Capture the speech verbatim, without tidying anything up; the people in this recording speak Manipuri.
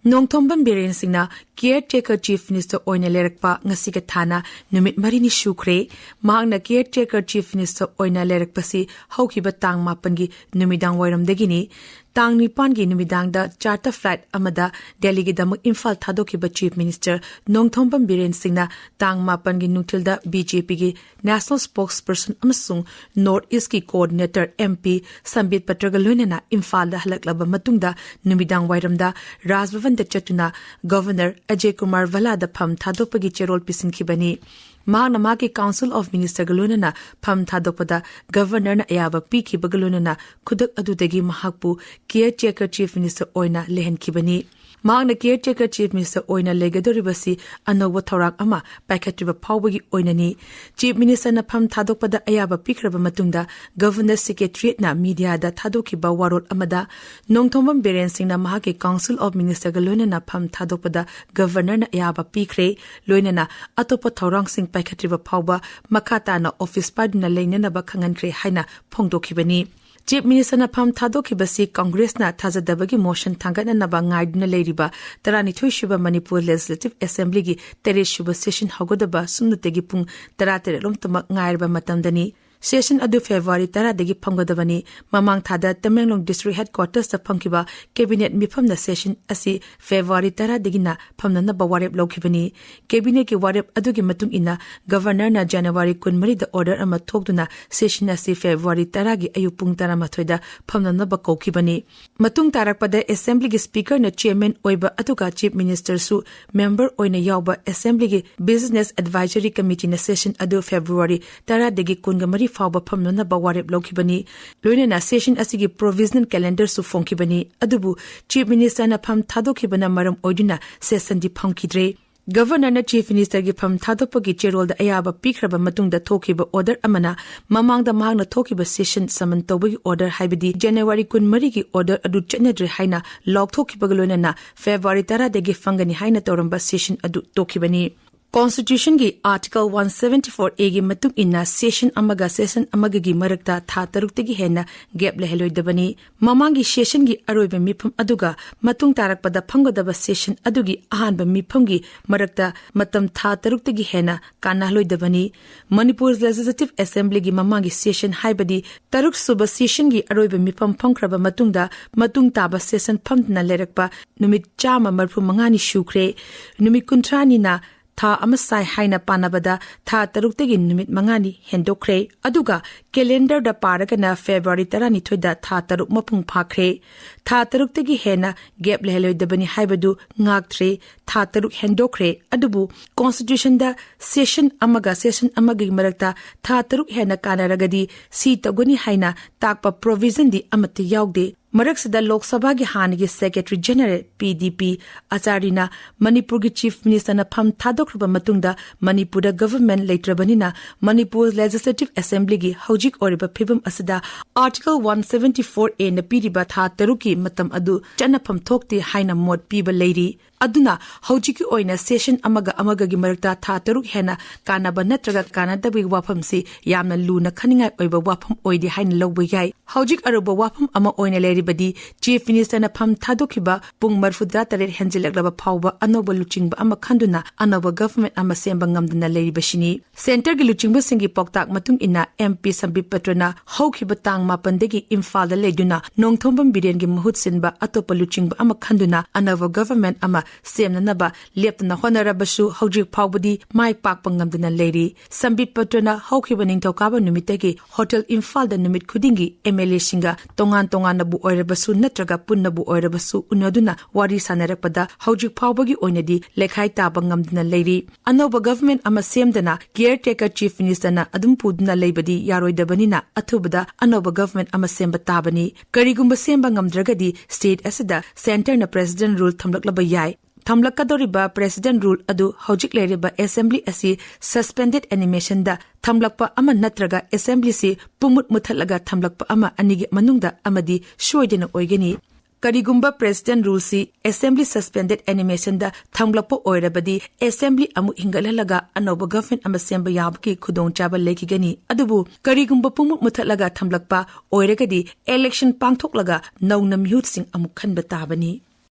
ꯅꯣꯡꯊꯣꯝꯕꯝ ꯕꯤꯔꯦꯟ ꯁꯤꯡꯅ ꯀꯤꯌꯔ ꯇꯦꯀꯔ ꯆꯤꯐ ꯃꯤꯅꯤꯁꯇꯔ ꯑꯣꯏꯅ ꯂꯩꯔꯛꯄ ꯉꯁꯤꯒ ꯊꯥꯅ ꯅꯨꯃꯤꯠ ꯃꯔꯤꯅꯤ ꯁꯨꯈ꯭ꯔꯦ꯫ ꯃꯍꯥꯛꯅ ꯀꯤꯌꯔ ꯇꯦꯀꯔ ꯆꯤꯐ ꯃꯤꯅꯤꯁꯇꯔ ꯑꯣꯏꯅ ꯂꯩꯔꯛꯄꯁꯤ ꯍꯧꯈꯤꯕ ꯇꯥꯡ ꯃꯥꯄꯟꯒꯤ ꯅꯨꯃꯤꯗꯥꯡ ꯋꯥꯏꯔꯝꯗꯒꯤꯅꯤ꯫ ꯇꯥꯡ ꯅꯤꯄꯥꯟꯒꯤ ꯅꯨꯃꯤꯗꯥꯡꯗ ꯆꯥꯔꯇꯔ ꯐ꯭ꯂꯥꯏꯠ ꯑꯃꯗ ꯗꯦꯜꯂꯤꯒꯤꯗꯃꯛ ꯏꯝꯐꯥꯜ ꯊꯥꯗꯣꯛꯈꯤꯕ ꯆꯤꯐ ꯃꯤꯅꯤꯁꯇꯔ ꯅꯣꯡꯊꯣꯝꯕꯝ ꯕꯤꯔꯦꯟ ꯁꯤꯡꯅ ꯇꯥꯡ ꯃꯥꯄꯟꯒꯤ ꯅꯨꯡꯊꯤꯜꯗ ꯕꯤ ꯖꯦ ꯄꯤꯒꯤ ꯅꯦꯁꯅꯦꯜ ꯁ꯭ꯄꯣꯛꯁ ꯄꯔꯁꯟ ꯑꯃꯁꯨꯡ ꯅꯣꯔꯠ ꯏꯁ꯭ꯠꯀꯤ ꯀꯣꯑꯣꯔꯗꯤꯅꯦꯇꯔ ꯑꯦꯝ ꯄꯤ ꯁꯝꯕꯤꯠ ꯄꯇ꯭ꯔꯒ ꯂꯣꯏꯅꯅ ꯏꯝꯐꯥꯜꯗ ꯍꯜꯂꯛꯂꯕ ꯃꯇꯨꯡꯗ ꯅꯨꯃꯤꯗꯥꯡ ꯋꯥꯏꯔꯝꯗ ꯔꯥꯖ ꯚꯕꯟꯗ ꯆꯠꯇꯨꯅ ꯒꯚꯔꯅꯔ ꯑꯖꯌ ꯀꯨꯃꯥꯔ ꯚꯜꯂꯥꯗ ꯐꯝ ꯊꯥꯗꯣꯛꯄꯒꯤ ꯆꯦꯔꯣꯜ ꯄꯤꯁꯤꯟꯈꯤꯕꯅꯤ꯫ ꯃꯍꯥꯛꯅ ꯃꯍꯥꯛꯀꯤ ꯀꯥꯎꯟꯁꯤꯜ ꯑꯣꯐ ꯃꯤꯅꯤꯁꯇꯔꯒ ꯂꯣꯏꯅꯅ ꯐꯝ ꯊꯥꯗꯣꯛꯄꯗ ꯒꯚꯔꯅꯔꯅ ꯑꯌꯥꯕ ꯄꯤꯈꯤꯕꯒ ꯂꯣꯏꯅꯅ ꯈꯨꯗꯛ ꯑꯗꯨꯗꯒꯤ ꯃꯍꯥꯛꯄꯨ ꯀꯤꯌꯔ ꯇꯦꯀꯔ ꯆꯤꯐ ꯃꯤꯅꯤꯁꯇꯔ ꯑꯣꯏꯅ ꯂꯩꯍꯟꯈꯤꯕꯅꯤ꯫ ꯃꯍꯥꯛꯅ ꯀꯤꯌꯔ ꯇꯦꯀꯔ ꯆꯤꯐ ꯃꯤꯅꯤꯁꯇꯔ ꯑꯣꯏꯅ ꯂꯩꯒꯗꯧꯔꯤꯕꯁꯤ ꯑꯅꯧꯕ ꯊꯧꯔꯥꯡ ꯑꯃ ꯄꯥꯏꯈꯠꯇ꯭ꯔꯤꯕ ꯐꯥꯎꯕꯒꯤ ꯑꯣꯏꯅꯅꯤ꯫ ꯆꯤꯐ ꯃꯤꯅꯤꯁꯇꯔꯅ ꯐꯝ ꯊꯥꯗꯣꯛꯄꯗ ꯑꯌꯥꯕ ꯄꯤꯈ꯭ꯔꯕ ꯃꯇꯨꯡꯗ ꯒꯚꯔꯅꯔ ꯁꯦꯀ꯭ꯔꯦꯇꯔꯤꯌꯦꯠꯅ ꯃꯤꯗꯤꯌꯥꯗ ꯊꯥꯗꯣꯛꯈꯤꯕ ꯋꯥꯔꯣꯜ ꯑꯃꯗ ꯅꯣꯡꯊꯣꯝꯕꯝ ꯕꯤꯔꯦꯟ ꯁꯤꯡꯅ ꯃꯍꯥꯛꯀꯤ ꯀꯥꯎꯟꯁꯤꯜ ꯑꯣꯐ ꯃꯤꯅꯤꯁꯇꯔꯒ ꯂꯣꯏꯅꯅ ꯐꯝ ꯊꯥꯗꯣꯛꯄꯗ ꯒꯚꯔꯅꯔꯅ ꯑꯌꯥꯕ ꯄꯤꯈ꯭ꯔꯦ, ꯂꯣꯏꯅꯅ ꯑꯇꯣꯞꯄ ꯊꯧꯔꯥꯡꯁꯤꯡ ꯄꯥꯏꯈꯠꯇ꯭ꯔꯤꯕ ꯐꯥꯎꯕ ꯃꯈꯥ ꯇꯥꯅ ꯑꯣꯐꯤꯁ ꯄꯥꯏꯗꯨꯅ ꯂꯩꯅꯅꯕ ꯈꯪꯍꯟꯈ꯭ꯔꯦ ꯍꯥꯏꯅ ꯐꯣꯡꯗꯣꯛꯈꯤꯕꯅꯤ꯫ ꯆꯤꯐ ꯃꯤꯅꯤꯁꯇꯔꯅ ꯐꯝ ꯊꯥꯗꯣꯛꯈꯤꯕꯁꯤ ꯀꯪꯒ꯭ꯔꯦꯁꯅ ꯊꯥꯖꯗꯕꯒꯤ ꯃꯣꯁꯟ ꯊꯥꯡꯒꯠꯅꯅꯕ ꯉꯥꯏꯗꯨꯅ ꯂꯩꯔꯤꯕ ꯇꯔꯥꯅꯤꯊꯣꯏ ꯁꯨꯕ ꯃꯅꯤꯄꯨꯔ ꯂꯦꯖꯤꯁꯂꯦꯇꯤꯚ ꯑꯦꯁꯦꯝꯕ꯭ꯂꯤꯒꯤ ꯇꯔꯦꯠ ꯁꯨꯕ ꯁꯦꯁꯟ ꯍꯧꯒꯗꯕ ꯁꯨꯞꯅꯇꯒꯤ ꯄꯨꯡ ꯇꯔꯥꯇꯔꯦꯠ ꯂꯣꯝꯇꯃꯛ ꯉꯥꯏꯔꯕ ꯃꯇꯝꯗꯅꯤ꯫ ꯁꯦꯁꯟ ꯑꯗꯨ ꯐꯦꯕ꯭ꯔꯨꯋꯥꯔꯤ ꯇꯔꯥꯗꯒꯤ ꯐꯝꯒꯗꯕꯅꯤ꯫ ꯃꯃꯥꯡ ꯊꯥꯗ ꯇꯃꯦꯡꯂꯣꯡ ꯗꯤꯁꯇ꯭ꯔꯤꯛ ꯍꯦꯗꯀ꯭ꯋꯥꯇꯔꯁꯇ ꯐꯝꯈꯤꯕ ꯀꯦꯕꯤꯅꯦꯠ ꯃꯤꯐꯝꯅ ꯁꯦꯁꯟ ꯑꯁꯤ ꯐꯦꯕ꯭ꯔꯨꯋꯥꯔꯤ ꯇꯔꯥꯗꯒꯤꯅ ꯐꯝꯅꯅꯕ ꯋꯥꯔꯦꯞ ꯂꯧꯈꯤꯕꯅꯤ꯫ ꯀꯦꯕꯤꯅꯦꯠꯀꯤ ꯋꯥꯔꯦꯞ ꯑꯗꯨꯒꯤ ꯃꯇꯨꯡ ꯏꯟꯅ ꯒꯚꯔꯅꯔꯅ ꯖꯅꯋꯥꯔꯤ ꯀꯨꯟꯃꯔꯤꯗ ꯑꯣꯔꯗꯔ ꯑꯃ ꯊꯣꯛꯇꯨꯅ ꯁꯦꯁꯟ ꯑꯁꯤ ꯐꯦꯕ꯭ꯔꯨꯋꯥꯔꯤ ꯇꯔꯥꯒꯤ ꯑꯌꯨꯛ ꯄꯨꯡ ꯇꯔꯥꯃꯥꯊꯣꯏꯗ ꯐꯝꯅꯅꯕ ꯀꯧꯈꯤꯕꯅꯤ꯫ ꯃꯇꯨꯡ ꯇꯥꯔꯛꯄꯗ ꯑꯦꯁꯦꯝꯕ꯭ꯂꯤꯒꯤ ꯁ꯭ꯄꯤꯀꯔꯅ ꯆꯤꯌꯔꯃꯦꯟ ꯑꯣꯏꯕ ꯑꯗꯨꯒ ꯆꯤꯐ ꯃꯤꯅꯤꯁꯇꯔꯁꯨ ꯃꯦꯝꯕꯔ ꯑꯣꯏꯅ ꯌꯥꯎꯕ ꯑꯦꯁꯦꯝꯕ꯭ꯂꯤꯒꯤ ꯕꯤꯖꯤꯅꯦꯁ ꯑꯦꯗꯚꯥꯏꯖꯔꯤ ꯀꯃꯤꯇꯤꯅ ꯁꯦꯁꯟ ꯑꯗꯨ ꯐꯦꯕ꯭ꯔꯨꯋꯥꯔꯤ ꯇꯔꯥꯗꯒꯤ ꯀꯨꯟꯒ ꯃꯔꯤ ꯐꯥꯎꯕ ꯐꯝꯅꯅꯕ ꯋꯥꯔꯦꯞ ꯂꯧꯈꯤꯕꯅꯤ꯫ ꯂꯣꯏꯅꯅ ꯁꯦꯁꯟ ꯑꯁꯤꯒꯤ ꯄ꯭ꯔꯣꯚꯤꯖꯅꯦꯜ ꯀꯦꯂꯦꯟꯗꯔꯁꯨ ꯐꯣꯡꯈꯤꯕꯅꯤ꯫ ꯑꯗꯨꯕꯨ ꯆꯤꯐ ꯃꯤꯅꯤꯁꯇꯔꯅ ꯐꯝ ꯊꯥꯗꯣꯛꯈꯤꯕꯅ ꯃꯔꯝ ꯑꯣꯏꯗꯨꯅ ꯁꯦꯁꯟꯗꯤ ꯐꯝꯈꯤꯗ꯭ꯔꯦ꯫ ꯒꯚꯔꯅꯔꯅ ꯆꯤꯐ ꯃꯤꯅꯤꯁꯇꯔꯒꯤ ꯐꯝ ꯊꯥꯗꯣꯛꯄꯒꯤ ꯆꯦꯔꯣꯜꯗ ꯑꯌꯥꯕ ꯄꯤꯈ꯭ꯔꯕ ꯃꯇꯨꯡꯗ ꯊꯣꯛꯈꯤꯕ ꯑꯣꯔꯗꯔ ꯑꯃꯅ ꯃꯃꯥꯡꯗ ꯃꯍꯥꯛꯅ ꯊꯣꯛꯈꯤꯕ ꯁꯦꯁꯟ ꯁꯃꯟ ꯇꯧꯕꯒꯤ ꯑꯣꯔꯗꯔ, ꯍꯥꯏꯕꯗꯤ ꯖꯅꯋꯥꯔꯤ ꯀꯨꯟꯃꯔꯤꯒꯤ ꯑꯣꯔꯗꯔ ꯑꯗꯨ ꯆꯠꯅꯗ꯭ꯔꯦ ꯍꯥꯏꯅ ꯂꯥꯎꯊꯣꯛꯈꯤꯕꯒ ꯂꯣꯏꯅꯅ ꯐꯦꯕ꯭ꯔꯨꯋꯥꯔꯤ ꯇꯔꯥꯗꯒꯤ ꯐꯝꯒꯅꯤ ꯍꯥꯏꯅ ꯇꯧꯔꯝꯕ ꯁꯦꯁꯟ ꯑꯗꯨ ꯇꯣꯛꯈꯤꯕꯅꯤ꯫ Constitutionꯒꯤ Article one seventy-four Aꯒꯤ ꯃꯇꯨꯡ ꯏꯟꯅ session ꯑꯃꯒ session ꯑꯃꯒꯒꯤ ꯃꯔꯛꯇ ꯊꯥ ꯇꯔꯨꯛꯇꯒꯤ ꯍꯦꯟꯅ gap ꯂꯩꯍꯜꯂꯣꯏꯗꯕꯅꯤ꯫ ꯃꯃꯥꯡꯒꯤ sessionꯒꯤ ꯑꯔꯣꯏꯕ ꯃꯤꯐꯝ ꯑꯗꯨꯒ ꯃꯇꯨꯡ ꯇꯥꯔꯛꯄꯗ ꯐꯝꯒꯗꯕ session ꯑꯗꯨꯒꯤ ꯑꯍꯥꯟꯕ ꯃꯤꯐꯝꯒꯤ ꯃꯔꯛꯇ ꯃꯇꯝ ꯊꯥ ꯇꯔꯨꯛꯇꯒꯤ ꯍꯦꯟꯅ ꯀꯥꯟꯅꯍꯜꯂꯣꯏꯗꯕꯅꯤ꯫ ꯃꯅꯤꯄꯨꯔ Legislative Assemblyꯒꯤ ꯃꯃꯥꯡꯒꯤ session, ꯍꯥꯏꯕꯗꯤ ꯇꯔꯨꯛ ꯁꯨꯕ sessionꯒꯤ ꯑꯔꯣꯏꯕ ꯃꯤꯐꯝ ꯐꯝꯈ꯭ꯔꯕ ꯃꯇꯨꯡꯗ ꯃꯇꯨꯡ ꯇꯥꯕ session ꯐꯝꯗꯅ ꯂꯩꯔꯛꯄ ꯅꯨꯃꯤꯠ ꯆꯥꯝꯃ ꯃꯔꯤꯐꯨ ꯃꯉꯥꯅꯤ ꯁꯨꯈ꯭ꯔꯦ꯫ ꯅꯨꯃꯤꯠ ꯀꯨꯟꯊ꯭ꯔꯥꯅꯤꯅ ꯊꯥ ꯑꯃ ꯁꯥꯏ ꯍꯥꯏꯅ ꯄꯥꯅꯕꯗ ꯊꯥ ꯇꯔꯨꯛꯇꯒꯤ ꯅꯨꯃꯤꯠ ꯃꯉꯥꯅꯤ ꯍꯦꯟꯗꯣꯛꯈ꯭ꯔꯦ꯫ ꯑꯗꯨꯒ calendarꯗ ꯄꯥꯔꯒꯅ February ꯇꯔꯥꯅꯤꯊꯣꯏꯗ ꯊꯥ ꯇꯔꯨꯛ ꯃꯄꯨꯡ ꯐꯥꯈ꯭ꯔꯦ꯫ ꯊꯥ ꯇꯔꯨꯛꯇꯒꯤ ꯍꯦꯟꯅ gap ꯂꯩꯍꯜꯂꯣꯏꯗꯕꯅꯤ ꯍꯥꯏꯕꯗꯨ ꯉꯥꯛꯇ꯭ꯔꯦ꯫ ꯊꯥ ꯇꯔꯨꯛ ꯍꯦꯟꯗꯣꯛꯈ꯭ꯔꯦ꯫ ꯑꯗꯨꯕꯨ Constitutionꯗ session ꯑꯃꯒ session ꯑꯃꯒꯤ ꯃꯔꯛꯇ ꯊꯥ ꯇꯔꯨꯛ ꯍꯦꯟꯅ ꯀꯥꯟꯅꯔꯒꯗꯤ ꯁꯤ ꯇꯧꯒꯅꯤ ꯍꯥꯏꯅ ꯇꯥꯛꯄ provisionꯗꯤ ꯑꯃꯠꯇ ꯌꯥꯎꯗꯦ꯫ ꯃꯔꯛꯁꯤꯗ ꯂꯣꯛ ꯁꯚꯥꯒꯤ ꯍꯥꯟꯅꯒꯤ Secretary General, P D P, ꯑꯆꯥꯔꯤꯅ ꯃꯅꯤꯄꯨꯔꯒꯤ Chief Ministerꯅ ꯐꯝ ꯊꯥꯗꯣꯛꯈ꯭ꯔꯕ ꯃꯇꯨꯡꯗ ꯃꯅꯤꯄꯨꯔꯗ government ꯂꯩꯇ꯭ꯔꯕꯅꯤꯅ ꯃꯅꯤꯄꯨꯔ Legislative Assemblyꯒꯤ ꯍꯧꯖꯤꯛ ꯑꯣꯏꯔꯤꯕ ꯐꯤꯕꯝ ꯑꯁꯤꯗ Article one seventy-four Aꯅ ꯄꯤꯔꯤꯕ ꯊꯥ ꯇꯔꯨꯛꯀꯤ ꯃꯇꯝ ꯑꯗꯨ ꯆꯠꯅꯐꯝ ꯊꯣꯛꯇꯦ ꯍꯥꯏꯅ ꯃꯣꯠ ꯄꯤꯕ ꯂꯩꯔꯤ꯫ ꯑꯗꯨꯅ ꯍꯧꯖꯤꯛꯀꯤ ꯑꯣꯏꯅ session ꯑꯃꯒ ꯑꯃꯒꯒꯤ ꯃꯔꯛꯇ ꯊꯥ ꯇꯔꯨꯛ ꯍꯦꯟꯅ ꯀꯥꯟꯅꯕ ꯅꯠꯇ꯭ꯔꯒ ꯀꯥꯟꯅꯗꯕꯒꯤ ꯋꯥꯐꯝꯁꯤ ꯌꯥꯝꯅ ꯂꯨꯅ ꯈꯟꯅꯤꯡꯉꯥꯏ ꯑꯣꯏꯕ ꯋꯥꯐꯝ ꯑꯣꯏꯗꯦ ꯍꯥꯏꯅ ꯂꯧꯕ ꯌꯥꯏ꯫ ꯍꯧꯖꯤꯛ ꯑꯔꯨꯕ ꯋꯥꯐꯝ ꯑꯃ ꯑꯣꯏꯅ ꯂꯩꯔꯤꯕꯗꯤ Chief Ministerꯅ ꯐꯝ ꯊꯥꯗꯣꯛꯈꯤꯕ ꯄꯨꯡ ꯃꯔꯤꯐꯨꯇꯔꯥ ꯇꯔꯦꯠ ꯍꯦꯟꯖꯤꯜꯂꯛꯂꯕ ꯐꯥꯎꯕ ꯑꯅꯧꯕ ꯂꯨꯆꯤꯡꯕ ꯑꯃ ꯈꯟꯗꯨꯅ ꯑꯅꯧꯕ government ꯑꯃ ꯁꯦꯝꯕ ꯉꯝꯗꯅ ꯂꯩꯔꯤꯕꯁꯤꯅꯤ꯫ Centreꯒꯤ ꯂꯨꯆꯤꯡꯕꯁꯤꯡꯒꯤ ꯄꯥꯎꯇꯥꯛ ꯃꯇꯨꯡ ꯏꯟꯅ MP ꯁꯝꯕꯤꯠ ꯄꯇ꯭ꯔꯅ ꯍꯧꯈꯤꯕ ꯇꯥꯡ ꯃꯥꯄꯟꯗꯒꯤ ꯏꯝꯐꯥꯜꯗ ꯂꯩꯗꯨꯅ ꯅꯣꯡꯊꯣꯝꯕꯝ ꯕꯤꯔꯦꯟꯒꯤ ꯃꯍꯨꯠ ꯁꯤꯟꯕ ꯑꯇꯣꯞꯄ ꯂꯨꯆꯤꯡꯕ ꯑꯃ ꯈꯟꯗꯨꯅ ꯑꯅꯧꯕ government ꯑꯃ ꯁꯦꯝꯅꯅꯕ ꯂꯦꯞꯇꯅ ꯍꯣꯠꯅꯔꯕꯁꯨ ꯍꯧꯖꯤꯛ ꯐꯥꯎꯕꯗꯤ ꯃꯥꯏ ꯄꯥꯛꯄ ꯉꯝꯗꯅ ꯂꯩꯔꯤ꯫ ꯁꯝꯕꯤꯠ ꯄꯇ꯭ꯔꯅ ꯍꯧꯈꯤꯕ ꯅꯤꯡꯊꯧꯀꯥꯕ ꯅꯨꯃꯤꯠꯇꯒꯤ Hotel ꯏꯝꯐꯥꯜꯗ ꯅꯨꯃꯤꯠ ꯈꯨꯗꯤꯡꯒꯤ MLAꯁꯤꯡꯒ ꯇꯣꯉꯥꯟ ꯇꯣꯉꯥꯟꯅꯕꯨ ꯑꯣꯏꯔꯕꯁꯨ ꯅꯠꯇ꯭ꯔꯒ ꯄꯨꯟꯅꯕꯨ ꯑꯣꯏꯔꯕꯁꯨ ꯎꯅꯗꯨꯅ ꯋꯥꯔꯤ ꯁꯥꯟꯅꯔꯛꯄꯗ ꯍꯧꯖꯤꯛ ꯐꯥꯎꯕꯒꯤ ꯑꯣꯏꯅꯗꯤ ꯂꯩꯈꯥꯏ ꯇꯥꯕ ꯉꯝꯗꯅ ꯂꯩꯔꯤ꯫ ꯑꯅꯧꯕ government ꯑꯃ ꯁꯦꯝꯗꯅ caretaker Chief Ministerꯅ ꯑꯗꯨꯝ ꯄꯨꯗꯨꯅ ꯂꯩꯕꯗꯤ ꯌꯥꯔꯣꯏꯗꯕꯅꯤꯅ ꯑꯊꯨꯕꯗ ꯑꯅꯧꯕ government ꯑꯃ ꯁꯦꯝꯕ ꯇꯥꯕꯅꯤ꯫ ꯀꯔꯤꯒꯨꯝꯕ ꯁꯦꯝꯕ ꯉꯝꯗ꯭ꯔꯒꯗꯤ state ꯑꯁꯤꯗ Centreꯅ President Rule ꯊꯝꯂꯛꯂꯕ ꯌꯥꯏ꯫ ꯊꯝꯂꯛꯀꯗꯧꯔꯤꯕ President Rule ꯑꯗꯨ ꯍꯧꯖꯤꯛ ꯂꯩꯔꯤꯕ Assembly ꯑꯁꯤ suspended animationꯗ ꯊꯝꯂꯛꯄ ꯑꯃ ꯅꯠꯇ꯭ꯔꯒ Assemblyꯁꯤ ꯄꯨꯡꯃꯨꯠ ꯃꯨꯠꯊꯠꯂꯒ ꯊꯝꯂꯛꯄ ꯑꯃ ꯑꯅꯤꯒꯤ ꯃꯅꯨꯡꯗ ꯑꯃꯗꯤ ꯁꯣꯏꯗꯅ ꯑꯣꯏꯒꯅꯤ꯫ ꯀꯔꯤꯒꯨꯝꯕ President Ruleꯁꯤ Assembly Suspended Animationꯗ ꯊꯝꯂꯛꯄ ꯑꯣꯏꯔꯕꯗꯤ Assembly ꯑꯃꯨꯛ ꯍꯤꯡꯒꯠꯍꯜꯂꯒ ꯑꯅꯧꯕ government ꯑꯃ ꯁꯦꯝꯕ ꯌꯥꯕꯒꯤ ꯈꯨꯗꯣꯡꯆꯥꯕ ꯂꯩꯈꯤꯒꯅꯤ꯫ ꯑꯗꯨꯕꯨ ꯀꯔꯤꯒꯨꯝꯕ ꯄꯨꯝꯃꯨꯠ ꯃꯨꯊꯠꯂꯒ ꯊꯝꯂꯛꯄ ꯑꯣꯏꯔꯒꯗꯤ election ꯄꯥꯡꯊꯣꯛꯂꯒ ꯅꯧꯅ ꯃꯤꯍꯨꯠꯁꯤꯡ ꯑꯃꯨꯛ ꯈꯟꯕ ꯇꯥꯕꯅꯤ꯫